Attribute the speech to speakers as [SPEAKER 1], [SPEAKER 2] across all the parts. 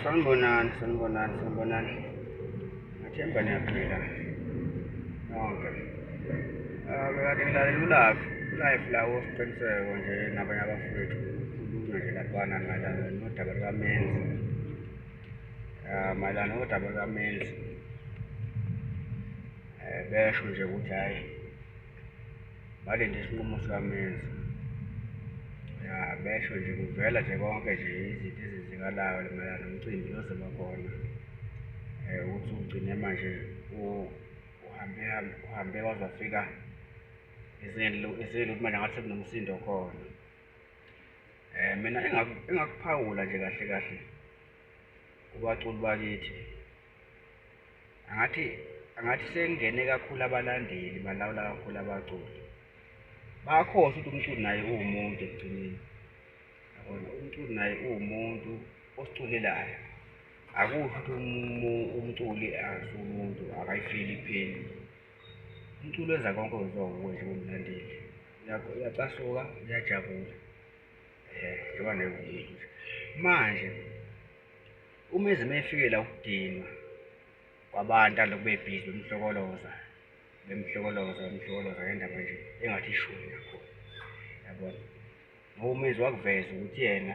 [SPEAKER 1] Sanibonani, sanibonani, sanibonani. Ngathemba niyaphila nonke. Bekade ngilalela uLive, uLive la woSiqiniseko nje nabanye abafowethu kukhulunywa nje laphana mayelana nodaba lukaMenzi. Mayelana nodaba lukaMenzi. Besho nje ukuthi hhayi balinde isinqumo sikaMenzi. Ya, besho nje kuvela nje konke nje izinto ezenzekalayo mayelana nomcimbi ozoba khona ukuthi ugcine manje uhambe uhambe waze wafika ezingeni lokuthi manje ngathi sekunomsindo khona. Mina engakuphawula nje kahle kahle kubaculi bakithi, angathi angathi sekungene kakhulu abalandeli balawula kakhulu abaculi. Bayakhohlwa ukuthi umculi naye uwumuntu ekugcineni. Yabona, umculi naye uwumuntu osiculelayo. Akusho ukuthi umculi akasuye umuntu akayifili iphini. Umculi wenza konke okwenziwa wuwe nje ungumlandeli. Uyacasuka, uyajabula. Njengoba naye uwumuntu nje. Manje uMenzi uma efikela ukudinwa kwabantu alokhu bebhizi bemhlokoloza, bemhlokoloza, bemhlokoloza ngendaba nje engathi ishoni nakhona, yabona. Ngoba uMenzi wakuveza ukuthi yena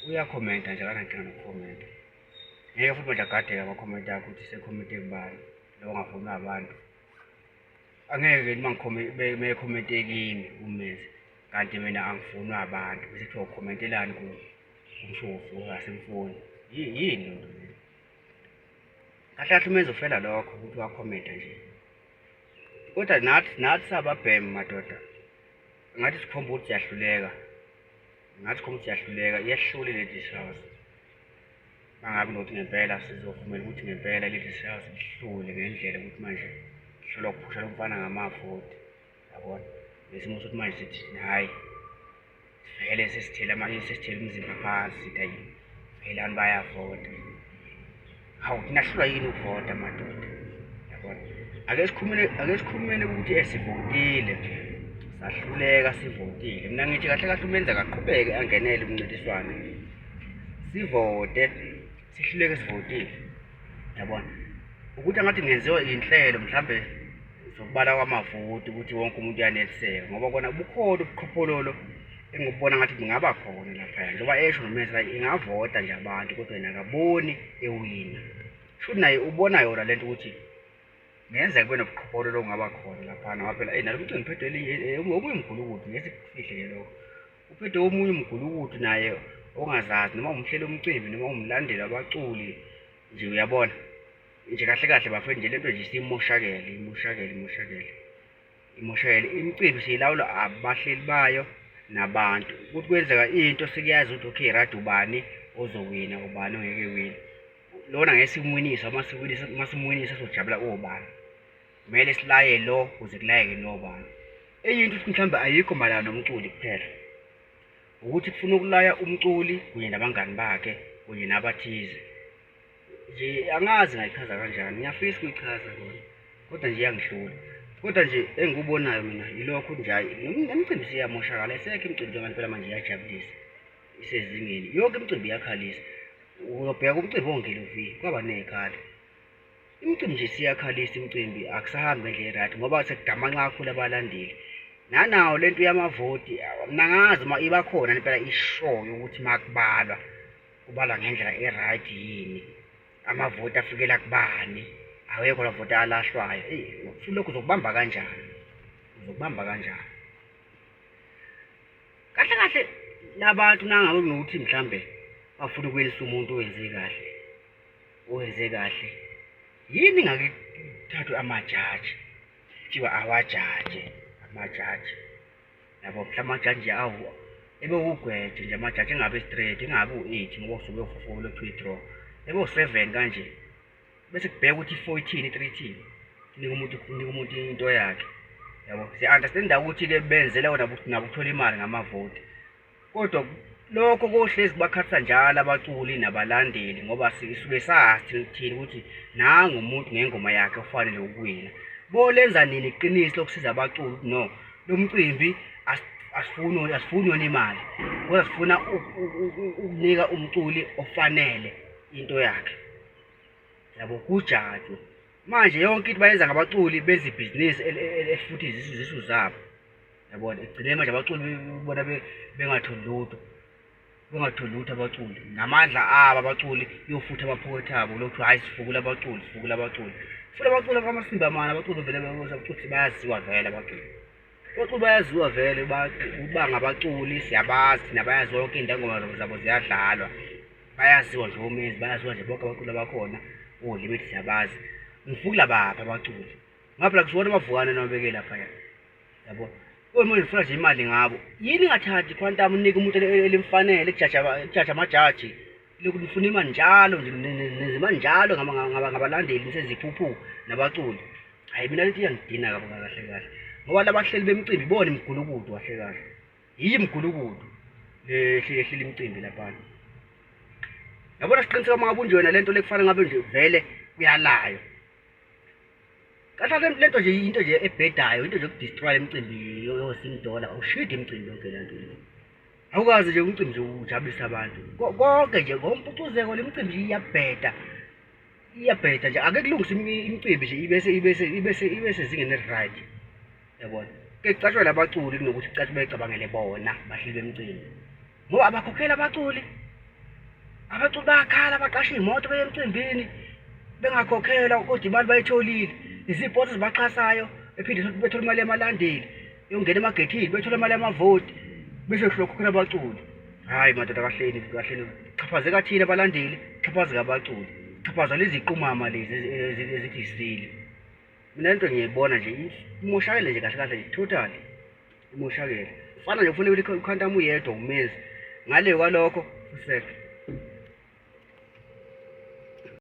[SPEAKER 1] uyakhomenta nje akanankinga nokukhomenta. Ngeke futhi manje agadeke amakhomenti akhe ukuthi sekhomente kubani lo ongafunwa abantu. Angeke uma mekhomente kimi uMenzi kanti mina angifunwa abantu bese kuthiwa ukhomentelani kumshovu asimfuni. Yini leyo nto leyo? Kahle kahle uMenzi ufela lokho ukuthi wakhomenta nje. Kodwa nathi nathi sababhemu madoda ngathi sikhomba ukuthi siyahluleka. Ngathi sikhomba ukuthi siyahluleka, iyahlula i-Ladies House. Mangabe nokuthi ngempela sizovumela ukuthi ngempela i-Ladies House ihlule ngendlela ukuthi manje ihlulwa ukuphusha lo mfana ngamavoti. Yabona? Nesimo sokuthi manje sithi hhayi vele sesithele sesithele umzimba phansi sithi ayi vele abantu bayavota. Hawu nahlulwa yini ukuvota madoda? Yabona? Ake sikhulumele ake sikhulumele ukuthi esivotile sahluleka sivotile. Mina ngithi kahle kahle uMenzi akaqhubeke angenele umncintiswano. Sivote sihluleke sivotile. Yabona? Ukuthi angathi kungenziwa iy'nhlelo mhlambe zokubala kwamavoti ukuthi wonke umuntu uyaneliseka ngoba kona bukhona ubuqhophololo engikubona ngathi bungaba khona laphaya njengoba esho noMenzi la ingavota nje abantu kodwa yena akaboni ewina. Shuthi naye ubona yona lento ukuthi ngenzeka kube nobuqhophololo obungaba khona laphana ngoba phela nalo mcimbi uphethwe elinye omunye umgulukudu ngeke sikufihle nje lokho. Uphethwe omunye umgulukudu naye ongazazi noma umhleli womcimbi noma umlandeli wabaculi nje uyabona. Nje kahle kahle bafethu nje lento nje isimoshakele imoshakele imoshakele imoshakele. Imicimbi siyilawula abahleli bayo nabantu. Ukuthi kwenzeka into sekuyazi ukuthi okay right ubani ozowina ubani ongeke ewine. Lona ngeke simwinise uma siwinisa uma simwinisa sojabula obani. Kumele silaye lo kuze kulayeke nobani. Enye into ukuthi mhlawumbe ayikho mayelana nomculi kuphela. Ukuthi kufuna ukulaya umculi kunye nabangani bakhe kunye nabathize. Nje angazi ngayichaza kanjani, ngiyafisa ukuyichaza kona kodwa nje iyangihlula. Kodwa nje engikubonayo mina yilokho ukuthi nje hhayi nemicimbi isiyamoshakala, ayisekho imicimbi njengoba impela manje iyajabulisa, isezingeni. Yonke imicimbi iyakhalisa. Uyobheka umcimbi ongelovi kwaba ney'khalo. Imicimbi nje isiyakhalisa imicimbi akusahambi ngendlela e-right ngoba sekugamanxa kakhulu abalandeli. Nanawo le nto yamavoti mina angazi uma iba khona impela ishoyo yokuthi uma kubalwa kubalwa ngendlela e-right yini, amavoti afikela kubani, awekho amavoti alahlwayo. Eyi futhi lokhu uzokubamba kanjani, uzokubamba kanjani? Kahle kahle labantu nangabe kunokuthi mhlambe bafuna ukwelisa umuntu owenze kahle, owenze kahle, yini ingake kuthathwe amajaji kuthiwa awajaje amajaji yabo mhlawumbe amajaji nje awu ebe wugweje nje amajaji engabe straight engabe u-eight ngoba usuke u-four lokuthiwa i-draw ebe u-seven kanje bese kubheka ukuthi i-four ithini i-three ithini nika umuntu nika umuntu into yakhe yabo siya-understanda ukuthi-ke benzela wona nabo ukuthola imali ngamavoti Kodwa lokho kohlezi kubakhathaza njalo abaculi nabalandeli ngoba sisuke sazi thina ukuthi nangu umuntu ngengoma yakhe ofanele ukuwina. Bolenza nini iqiniso lokusiza abaculi ukuthi no lo mcimbi Asifuni, asifuni yona imali, kodwa sifuna ukunika umculi ofanele into yakhe, yabo, kujajwe. Manje yonke into bayenza ngabaculi, benza ibhizinisi elifuthi izisu zabo, yabona. Ekugcineni manje abaculi bona bengatholi lutho, bengatholi lutho abaculi, namandla abo abaculi yofutha amaphokethe abo, lokhu kuthiwa hhayi sifukula abaculi, sifukula abaculi, sifuna abaculi amasimba mani, abaculi vele abaculi bayaziwa vele abaculi. Abaculi bayaziwa vele uba ngabaculi, siyabazi thina, bayaziwa yonke into, ingoma zabo ziyadlalwa, bayaziwa nje oMenzi, bayaziwa nje bonke abaculi abakhona, oLimit siyabazi. Ngifukula baphi abaculi? Ngoba phela kusiwona amavukane niwabeke laphaya, yabo. Manje nifuna nje imali ngabo. Yini ingathathi ikhwantamu unike umuntu elimfanele, kujaja amajaji. Lokhu nifuna imali njalo nje, nenza imali njalo ngabalandeli, nisenza iphuphu nabaculi. Hhayi mina lento iyangidina kabi kahle kahle, ngoba labahleli bemicimbi ibona imigulukudu kahle kahle, yiyo imigulukudu le ehlela imicimbi laphana. Yabona siqiniseka uma ngabe unjena lento le kufanele ngabe nje vele kuyalaywa. Kahle kahle lento nje into nje ebhedayo, into nje yokudestroy imicimbi yoZimdollar, awushidi imicimbi yonke le nto le. Awukaze nje umcimbi nje ujabulise abantu. Konke nje ngompucuzeko le micimbi nje iyabheda. Iyabheda nje, ake kulungiswe imicimbi nje ibese ibese ibese ibe sezingeni eli-right. Yabona? Ke kucatshwe labaculi kunokuthi kucatshwe becabangele bona bahleli bemicimbi. Ngoba abakhokheli abaculi. Abaculi bayakhala, baqashe iy'moto beye emcimbini bengakhokhelwa kodwa imali bayitholile. Izipoti ezibaxhasayo bephinde futhi bethole imali yabalandeli yokungena emagethini, bethole imali yamavoti bese kuhlokhokhela abaculi. Hhayi madoda, kahleni kahleni, chaphazeka thina abalandeli, chaphazeka abaculi, chaphazela iziqumama lezi ezithi isile. Mina lento ngiyayibona nje imoshakele nje kahle kahle nje totally imoshakele. Fana nje kufanele ukuthi uKhantamu uyedwa uMenzi, ngale kwalokho useke.